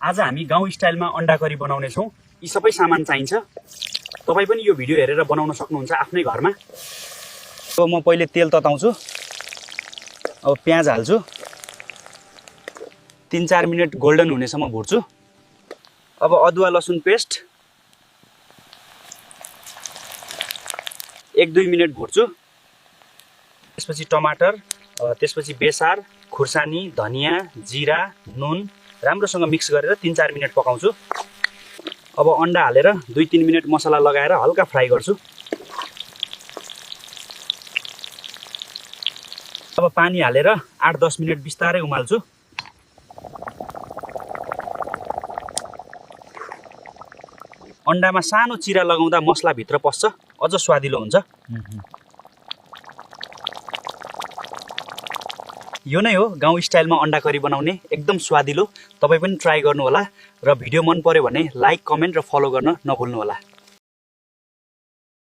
आज हामी गाउँ स्टाइलमा अन्डा करी बनाउने छौं। यी सबै सामान चाहिन्छ। तपाई पनि यो भिडियो हेरेर बनाउन सक्नुहुन्छ आफ्नै घरमा। अब म पहिले तेल तताउँछु। अब प्याज हाल्छु। 3-4 मिनेट गोल्डन हुनेसम्म भुट्छु। अब अदुवा लसुन पेस्ट 1-2 मिनेट भुट्छु। त्यसपछि टमाटर, त्यसपछि बेसार, खुर्सानी, धनिया, जीरा, नुन राम्रोसँग मिक्स गरेर 3-4 मिनेट पकाउँछु। अब अन्डा हालेर 2-3 मिनेट मसला लगाएर हल्का फ्राई गर्छु। अब पानी हालेर 8-10 मिनेट बिस्तारै उमाल्छु। अन्डामा सानो चिरा लगाउँदा मसला भित्र पस्छ, अझ स्वादिलो हुन्छ। यो नै हो गाउँ स्टाइलमा अन्डा करी बनाउने, एकदम स्वादिलो। तपाई पनि ट्राई गर्नु होला र भिडियो मन पर्यो भने लाइक, कमेन्ट र फलो गर्न नभुल्नु होला।